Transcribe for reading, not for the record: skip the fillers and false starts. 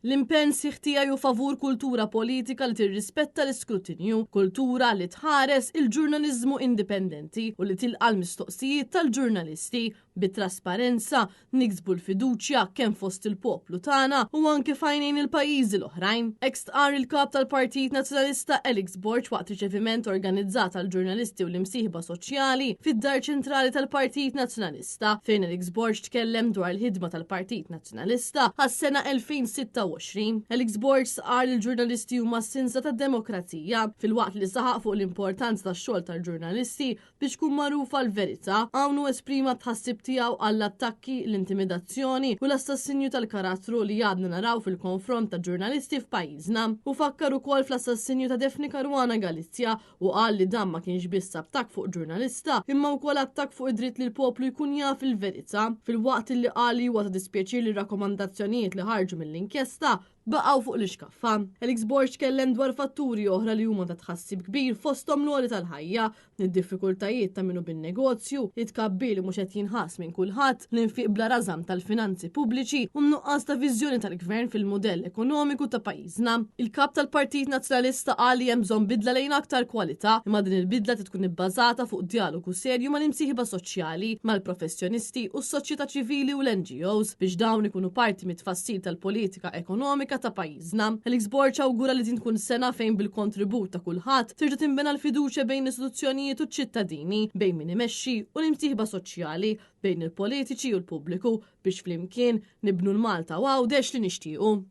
L-impenn sħiħ tiegħi hu favur kultura politika li tirrispetta l-iskrutinju, kultura li tħares il-ġurnaliżmu indipendenti u li tilqa' l-mistoqsijiet tal-ġurnalisti. Bit-trasparenza niksbu l-fiduċja kemm fost il-poplu tagħna u anke f'għajnejn il-pajjiżi l-oħrajn. Hekk stqarr il-Kap tal-Partit Nazzjonalista Alex Borg waqt riċeviment organizzat għall-ġurnalisti u l-imsieħba soċjali fid-Dar Ċentrali tal-Partit Nazzjonalista fejn Alex Borg tkellem dwar il-ħidma tal-Partit Nazzjonalista għas-sena 2026. Alex Borg stqarr li l-ġurnalisti huma s-sinsa tad-demokrazija filwaqt li saħaq fuq l-importanza tax-xogħol tal-ġurnalisti biex tkun magħrufa l-verità. Hawn hu esprima t-tħassib tiegħu għall-attakki, l-intimidazzjoni u l-assassinju tal-karattru li għadna naraw fil-konfront ta' ġurnalisti f'pajjiżna. Hu fakkar ukoll fl-assassinju ta' Daphne Caruana Galizia u qal li dan ma kienx biss attakk fuq ġurnalista imma wkoll attakk fuq id-dritt li l-poplu jkun jaf il-verità. Filwaqt li qal li huwa ta' dispjaċir li r-rakkomandazzjonijiet li ħarġu mill-inkjesta baqgħu fuq l-ixkaffa. Alex Borg tkellem dwar fatturi oħra li huma ta' tħassib kbir fosthom l-għoli tal-ħajja, id-diffikultajiet ta' min hu bin-negozju, it-tkabbir li mhux qed jinħass minn kulħadd, l-infiq bla rażan tal-finanzi pubbliċi u n-nuqqas ta' viżjoni tal-Gvern fil-mudell ekonomiku ta' pajjiżna. Il-Kap tal-Partit Nazzjonalista qal li hemm bżonn bidla lejn aktar kwalità, imma din il-bidla trid tkun ibbażata fuq djalogu serju mal-imsieħba soċjali, mal-professjonisti u s-soċjetà ċivili u l-NGOs biex dawn ikunu parti mit-tfassil tal-politika ekonomika ta' pajjiżna. Alex Borg awgura li din tkun sena fejn bil-kontribut ta' kulħadd terġa' tinbena l-fiduċja bejn l-istituzzjonijiet u ċ-ċittadini, bejn min imexxi u l-imsieħba soċjali, bejn il-politiċi u l-pubbliku biex flimkien nibnu l-Malta u Għawdex li nixtiequ.